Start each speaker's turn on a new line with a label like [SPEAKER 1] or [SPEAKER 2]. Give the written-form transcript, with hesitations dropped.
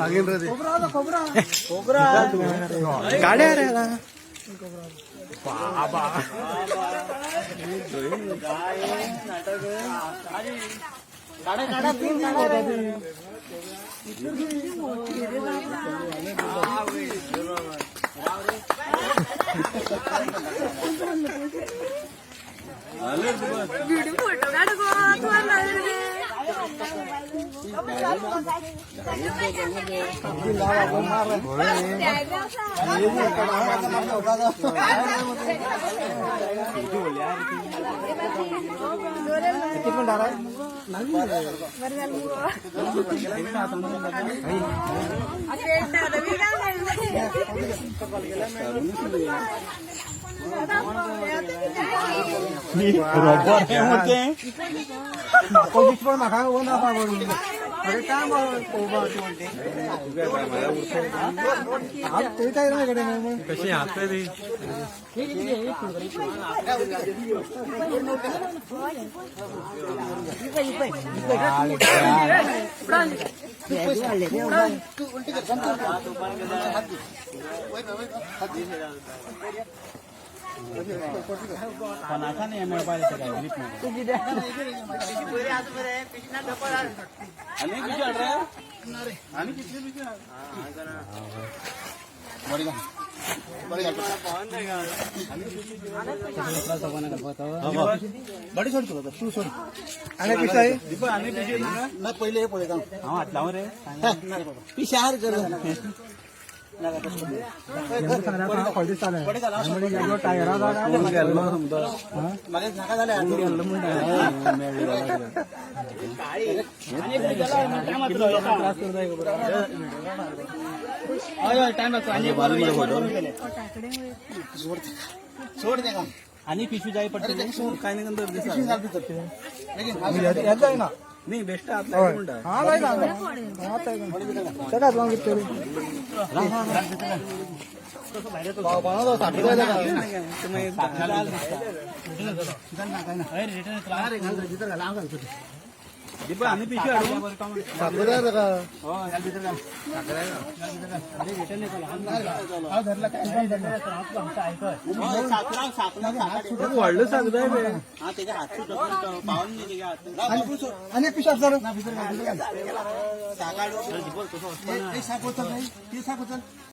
[SPEAKER 1] नागेंद्र रे.
[SPEAKER 2] गाड्या रे आता.
[SPEAKER 3] व्हिडिओ फोटो काढ गो तू आणला
[SPEAKER 1] म्हाका म्हाका खबर ना पळोवपा. अरे काय पळोवपा तूं काय रे कडेन.
[SPEAKER 2] कशी हात रे.
[SPEAKER 1] बडी सोड तुका तूं सोड. आनी पिशाय ना पयले हे पळयता.
[SPEAKER 4] हांव हात लावूं रे.
[SPEAKER 1] पिशार कर. सोड तेका.
[SPEAKER 4] आनी पिशवी जाय पडटली काय नाही नंतर दिसा.
[SPEAKER 1] जायना.
[SPEAKER 4] न्ही बेश्टे हात लायता म्हणटा.
[SPEAKER 1] हा जायना. तेकाच लावून कितें तरी.
[SPEAKER 4] दीपा आनी पिशवी हाडूं. व्हडलो साक जाय रे.
[SPEAKER 1] आनी पिशार सर.